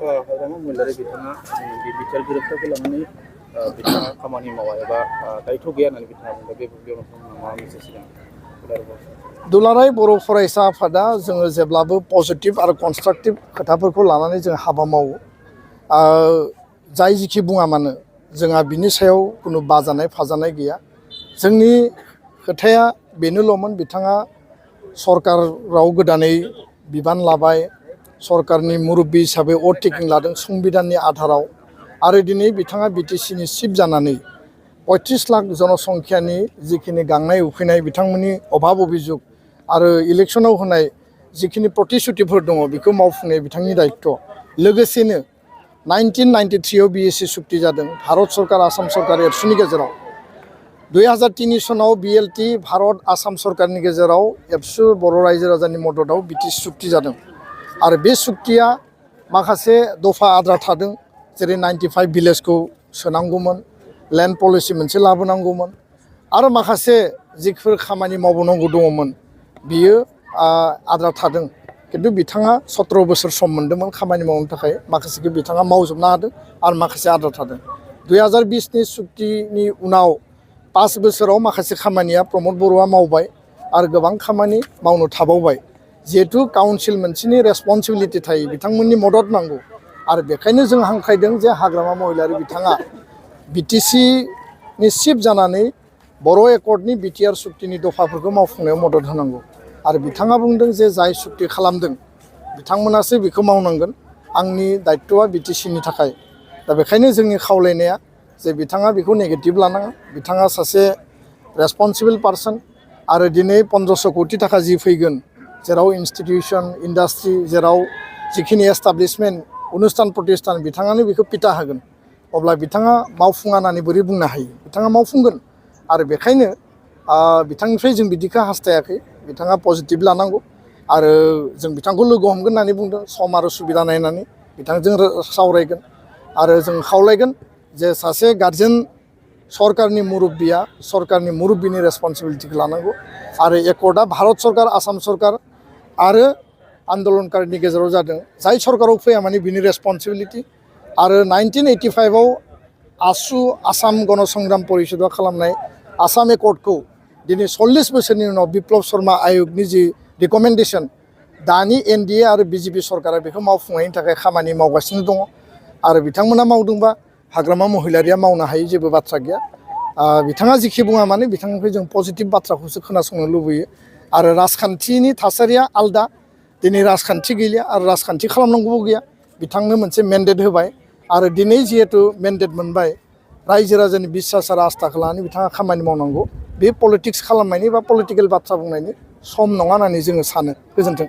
हाग्रामा महिलारि बिथाङा बिटिआर गोरोबथाखौ लानानै बिथाङा खामानि मावा एबा दायथ' गैया होननानै बिथाङा बुंदों बे बेयावनो मा मेसेज होदों दुलाराय बर' फरायसा आफादा जोङो जेब्लाबो पजिटिभ आरो कनस्ट्राक्टिभ खोथाफोरखौ लानानै जों हाबा मावो जाय जिखि बुङा मानो जोंहा बिनि सायाव कुनु बाजानाय फाजानाय गैया जोंनि खोथाया बेनोल'मोन बिथाङा सरकाराव गोदानै बिबान लाबाय सरकारनि मुरब्बी हिसाबै टेकिं लादों संबिधाननि आधाराव आरो दिनै बिथाङा बिटिसिनि चिफ जानानै 35 लाख जनसंख्यानि जिखिनि गांनाय उखैनाय बिथांमोननि अभाब अभियोग आरो इलेक्शनाव होनाय जिखिनि प्रतिश्रुतिफोर दङ बेखौ मावफुंनाय बिथांनि दायित्व लोगोसेनो 1993 आव बिएसि सुक्ति जादों भारत सरकार आसाम सरकार एबसुनि गेजेराव 2003 सनाव बिएलटि भारत आसाम सरकारनि गेजेराव एबसु बर' रायजो राजानि मददाव बिटिसि सुक्ति जादों आरो बे सुक्तिया माखासे दफा आद्रा थादों जेरै 95 भिलेजखौ सोनांगौमोन लेन्ड पलिसि मोनसे लाबोनांगौमोन आरो माखासे जिफोर खामानि मावबावनांगौ दङमोन बियो आद्रा थादों किन्तु बिथाङा 17 बोसोर सम मोन्दोंमोन खामानि मावनो थाखाय माखासेखौ बिथाङा मावजोबनो हादों आरो माखासे आद्रा थादों 2020नि सुक्तिनि उनाव 5 बोसोराव माखासे खामानिया प्रमद बर'आ मावबाय आरो गोबां खामानि मावनो थाबावबाय जिहेतु काउन्सिल मोनसेनि रेसपन्सिबिलिटि थायो बिथांमोननि मदद नांगौ आरो बेखायनो जों हांख्रायदों जे हाग्रामा महिलारि बिथाङा बिटिसिनि चिफ जानानै बर' एकर्डनि बिटिआर सुक्तिनि दफाफोरखौ मावफुंनायाव मदद होनांगौ आरो बिथाङा बुंदों जे जाय सुक्ति खालामदों बिथांमोनासो बेखौ मावनांगोन आंनि दायित्वआ बिटिसिनि थाखाय दा बेखायनो जोंनि खावलायनाया जे बिथाङा बेखौ नेगेटिभ लानाङा बिथाङा सासे रेसपन्सिबल पार्सन आरो दिनै 1500 कोटि थाखा जि फैगोन जेराव इन्स्टिटिउसन इन्डास्ट्रि जेराव जिखिनि एस्टाब्लिशमेन्ट अनुस्थान प्रतिष्ठान बिथाङानो बेखौ पिता होगोन अब्ला बिथाङा मावफुङा होननानै बोरै बुंनो हायो बिथाङा मावफुंगोन आरो बेखायनो बिथांनिफ्राय जों बिदिखौ हास्थायाखै बिथाङा पजिटिभ लानांगौ आरो जों बिथांखौ लोगो हमगोन होननानै बुंदों सम आरो सुबिदा नायनानै बिथांजों सावरायगोन आरो जों खावलायगोन जे सासे गार्जेन सरकारनि मुरब्बिया सरकारनि मुरब्बिनि रेसपन्सिबिलिटिखौ लानांगौ आरो एकर्डआ भारत सरकार आसाम सरकार आरो आन्दलनकारिनि गेजेराव जादों जाय सरकाराव फैया माने बिनि रेसपन्सिबिलिटि आरो 1985 आव आसु आसाम गणसंग्राम परिषदआ खालामनाय आसाम एकर्डखौ दिनै 40 बोसोरनि उनाव बिप्लब शर्मा आयगनि जि रिकमेन्डेसन दानि एनडिए आरो बिजेपि सरकारा बेखौ मावफुंनायनि थाखाय खामानि मावगासिनो दङ आरो बिथांमोना मावदोंबा हाग्रामा महिलारिया मावनो हायै जेबो बाथ्रा गैया बिथाङा जिखि बुङा माने बिथांनिफ्राय जों पजिटिभ बाथ्राखौसो खोनासंनो लुबैयो आरो राजखान्थिनि थासारिया आलदा दिनै राजखान्थि गैलिया आरो राजखान्थि खालामनांगौबो गैया बिथांनो मोनसे मेन्डेट होबाय आरो दिनै जिहेतु मेन्डेट मोनबाय रायजो राजानि बिसास आरो आस्थाखौ लानानै बिथाङा खामानि मावनांगौ बे पलिटिक्स खालामनायनि बा पलिटिकेल बाथ्रा बुंनायनि सम नङा होननानै जोङो सानो गोजोन्थों